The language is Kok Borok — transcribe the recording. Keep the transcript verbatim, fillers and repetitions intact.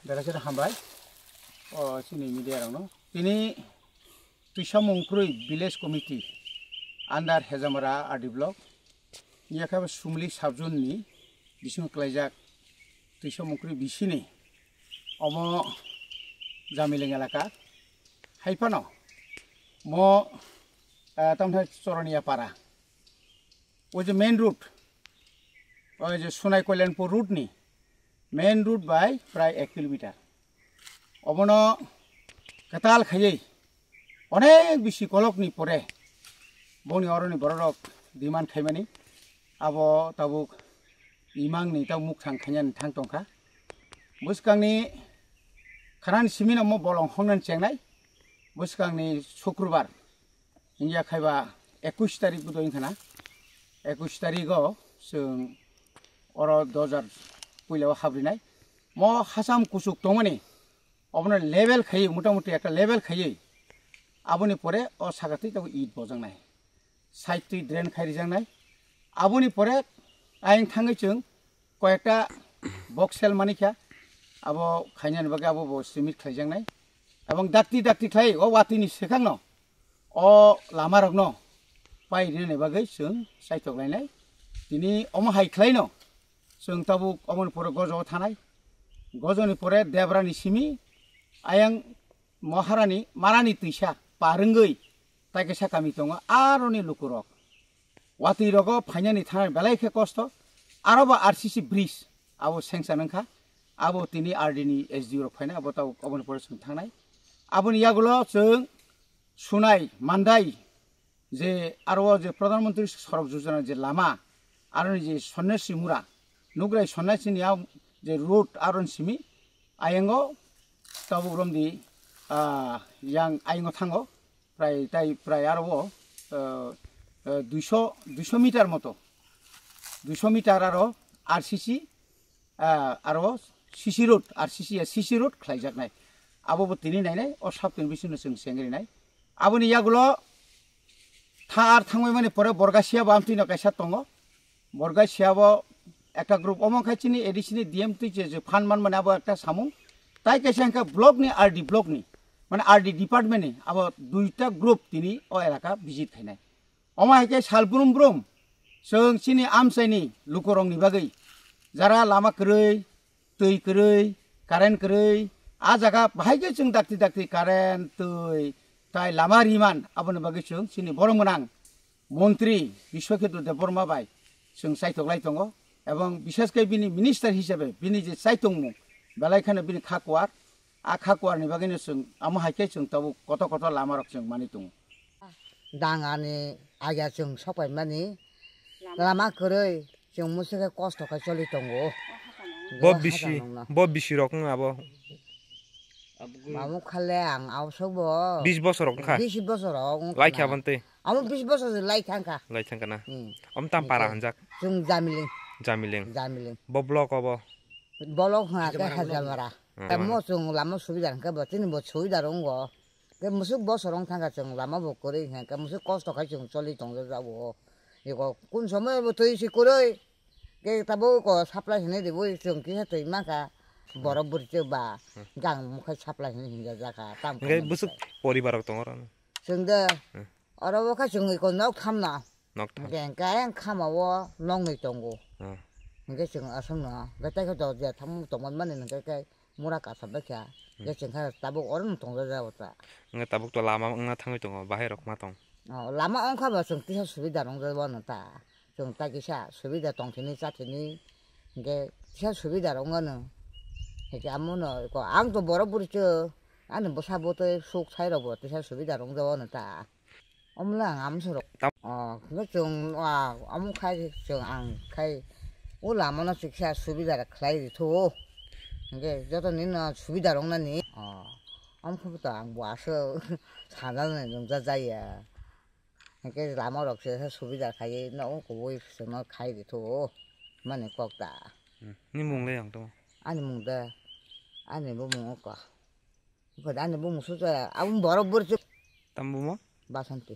Belai kheno hambai o chini media rokno. Tini Twisa Mungkrwi Village Committee under Hejamara R D Block yakha Sumli Subzone ni bisingo klaijak Twisa Mungkrwi bisini omo Jamiling elaka. Haiphano mo, ah, tamthai Choroniya Para. O je main road, o je Sunai Kalyanpur road ni main road bai prai ek kilometer. Obono kwtal khaiwi onek bisi kolok ni pore boni oroni bororok demand khaimani abo tabuk imang ni tabuk mukthang khainani thang tongkha. Bwskangni khanan simino mo bolong hongnan chengnai. Bwskangni Sukrubar, wngya khaiba ekush tarik bo doi wngkha na. Ekush tarik o chwng oro dojar puila o habrinai. Mo hacham kuchuk tongmani obono level khaiwi, motamuti ekta level khaiwi, aboni pore o saka twi tabuk it bojaknai, side twi drain khai rijaknai. Aboni pore ayang thangwi chwng koyekta box sel manikha, abo khainani bagwi abo bo simit khlaijaknai. Ebong dakti dakti khlai o watwi ni swkangno o lama rokno pai rinani bagwi chwng saithok lainai. Tini omo hai khlaino chwng tabuk omoni pore gojo thanai. Gojoni pore Debrani simi ayang Moharani Marani twisa parwngwi taikisa kami tongo aroni lukurok. Watwi rogo phainani thangna belai khe kosto. Aro bo R C C bridge abo sanction wngkha. Abo tini R D ni S D O rok phaina abo tabuk oboni pore chwng thangnai. Aboni yagulo chwng Sunai Mandai je aro o je Pradhan Mantri Sadak Yojana je lama, aroni je Sonyasi Mura, Nugrai Sonyasi ni a je road aroni simi ayango tabuk romdi, ah, yang ayango thango, prai tai prai aro o, ah, ah, duiso, duiso meter moto, duiso meter aro R C C, ah, aro C C road, R C C ya C C road khlaijaknai. Abo bo tini nainai, o saptini bisingo chwng sengrinai. Aboni yagulo tha ar thangbai mani pore Borgasia bo amtwino kaisa tongo. Borgasia bo ekta group, omo khe chini A D C ni D M twi je, je phan man mani abo ekta samung. Tai kaisa hwnkhe block ni, R D block ni, mane R D department ni abo duita group tini o elaka visit khainai. Omo hai khe sal brum brum chwng chini amchaini lukurokni bagwi jara lama kwrwi, twi kwrwi, current kwrwi, a jaga bahai khe chwng dakti dakti current, twi, tai lama riman, aboni bagwi chwng chini borok gwnang montri Biswakhetu Debbarma bai chwng chaitok lai tongo, ebong bishesh khe bini minister hisabe bini je chaitongmung belai kheno bini kha kuar, a kha kuarni bagwino chwng amo hai khe chwng tabuk kotor kotor lama rok chwng manwi tongo. Dangani aya chwng sopaimani lama kwrwi chwng muchungwi kosto khe choli tongo. Bo bisi, bo bisi rok wng abo. Mamuk khale ang abosok bo. Bis bosor rok wngkha. Bis bosor rok wngkha. Lai kha na. Abo tei. Amo bis bosor lai thangkha. Lai thangkha na. Hmm. Om tam para hanjak. Chwng Jamiling. Jamiling. Jamiling. Bo block obo. Bolok ha ke Hajamara. Hmm. Mo chwng lama subida hwnkhe bo chini bo subida rwngo. Ke musuk bosor wng thangkha chwng lama bo kwrwi hwnkhe musuk kosto khai chwng choli tongjago. Iko kun somoy bo twi si kwrwi. Ke tabuk ko supply hinwi rwui chwng kisa twi mankha. Borok bwrwi chwng ba gang mukhai supply hinwi hinjajakha. Tam hwnkhe khaimani busuk sai. Poribar rok tongo oro. Chwng de. Hmm. Oro o khe chwng iko nok thamno. Nok tham. Hwnkhe hwnkhe ayang khama o nok nwi tongo. Hmm. Hwnkhe chwng aswkno hwnkhe tei khe dorja thangmung tongmani hwnkhe khe mura kaisa baikha. Hmm. Hwnkhe chwng khe tabuk oro no tongjago ta. Hwnkhe tabuk to lama wngna thangwi tongo, bahai rok ma tong. Oh, lama wngkha ba chwng kisa subida rwngjak wano ta. Chwng ta kisa subida tongthini chathini hwnkhe kisa subida rwngo no. Hwnkhe amono iko ang to borok bwrwi chwng ani bwsa bwtwi suk sai rokbo kisa subida rwngjak wano ta. Omle ang amsoro. Tam- Oh, hwnkhe chwng, ah, omo khai chwng ang khai o lama no chwngsa subida khlai ritho. Hwnkhe joto nini no subida rok nani. Oh, omo khe to ang bo aswk sana nai nungja jaya. Hwnkhe lama rok se subida khai no o kubui chwngno khai ritho. Mani kok ta. Hmm. Ni mung le yang to? Ani mung de. Ani bo mung ko. Ani bo mung su cha. Abun borok bor chu. Tam bo mo? Basanti.